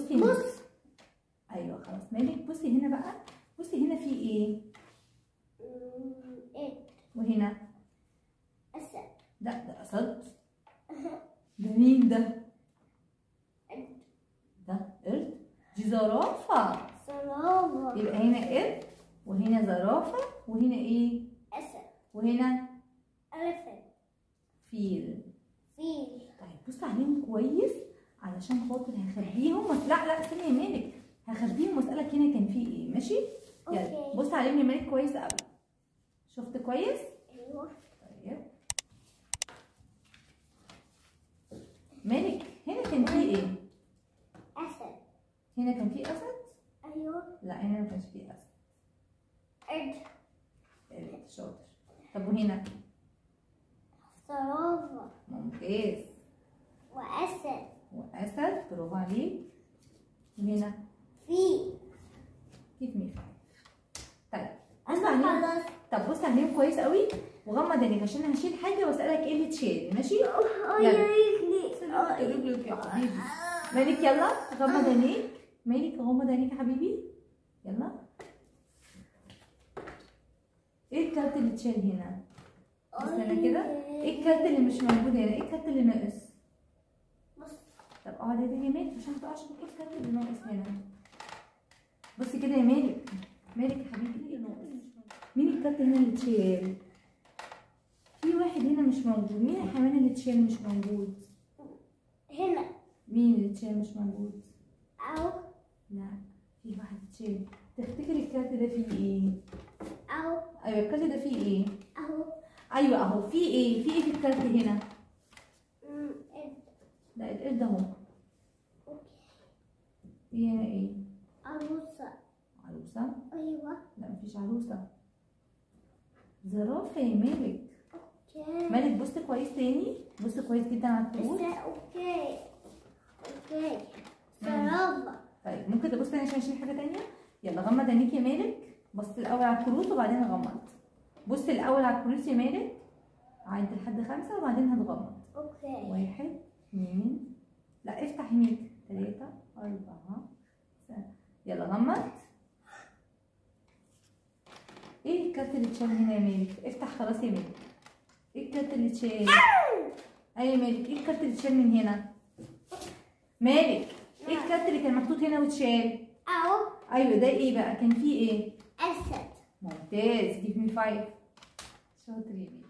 بصي بص. ايوه خلاص مالك. بصي هنا بقى، بصي هنا في ايه؟ ايه. وهنا اسد. لا ده اسد. ده مين ده؟ ده قرد. دي زرافة. زرافة. يبقى هنا قرد وهنا زرافة وهنا ايه؟ اسد. وهنا elephant. فيل. فيل. طيب بص عليهم كويس علشان خاطر هخبيهم. لا لا استني يا مالك، هخبيهم واسألك هنا كان في ايه. ماشي؟ يلا بص عليهم يا مالك كويس قوي. شفت كويس؟ ايوه. طيب مالك هنا كان في ايه؟ اسد. هنا كان في اسد؟ ايوه. لا هنا ما كانش في اسد. قرد. قرد شاطر. طب وهنا؟ زرافة. ممتاز. واسد. واسد، برافو عليك. وهنا؟ فيل. give me five. طيب بص عليهم. طب بص عليهم كويس قوي وغمض عينيك عشان هشيل حاجة واسالك ايه اللي اتشال. ماشي؟ يا رجلي. رجلك يا حبيبي. مالك يلا غمض عينيك. مالك غمض عينيك يا حبيبي. يلا. ايه الكارت اللي اتشال هنا؟ استنى كده، ايه الكارت اللي مش موجود هنا؟ ايه الكارت اللي ناقص؟ بص. طب اقعد يا مالك عشان ما تقعش. ايه الكارت اللي ناقص هنا؟ بصي كده يا مالك. مالك يا حبيبي ايه اللي ناقص؟ مين الكارت هنا اللي اتشال؟ في واحد هنا مش موجود. مين الحيوان اللي اتشال مش موجود؟ هنا. مين اللي اتشال مش موجود؟ اهو. لا في واحد اتشال. تفتكر الكارت ده فيه ايه؟ اهو. ايوه الكارت ده فيه ايه؟ اهو. ايوه اهو. فيه ايه؟ فيه ايه في الكارت هنا؟ قرد. لا القرد اهو. okay. في هنا ايه؟ عروسة. عروسة؟ ايوه. لا مفيش عروسة. زرافة يا مالك. okay. مالك بص كويس تاني، بص كويس جدا على الكروت. okay okay. زرافة. طيب ممكن تبص تاني عشان اشيل حاجة تانية؟ يلا غمض عينيك يا مالك. بص الأول على الكروت وبعدين غمض. بص الأول على الكروت يا مالك. عد لحد 5 وبعدين هتغمض. okay. 1 2 لا افتح عينيك. 3 4 5. يلا غمض. ايه الكارت اللي اتشال هنا يا مالك؟ افتح خلاص يا مالك. ايه الكارت اللي اتشال؟ ايوه يا مالك، ايه الكارت اللي اتشال من هنا؟ مالك، ايه الكارت اللي كان محطوط هنا واتشال؟ اهو. ايوه ده ايه بقى؟ كان فيه ايه؟ اسد. ممتاز، give me 5. شاطر يا مالك.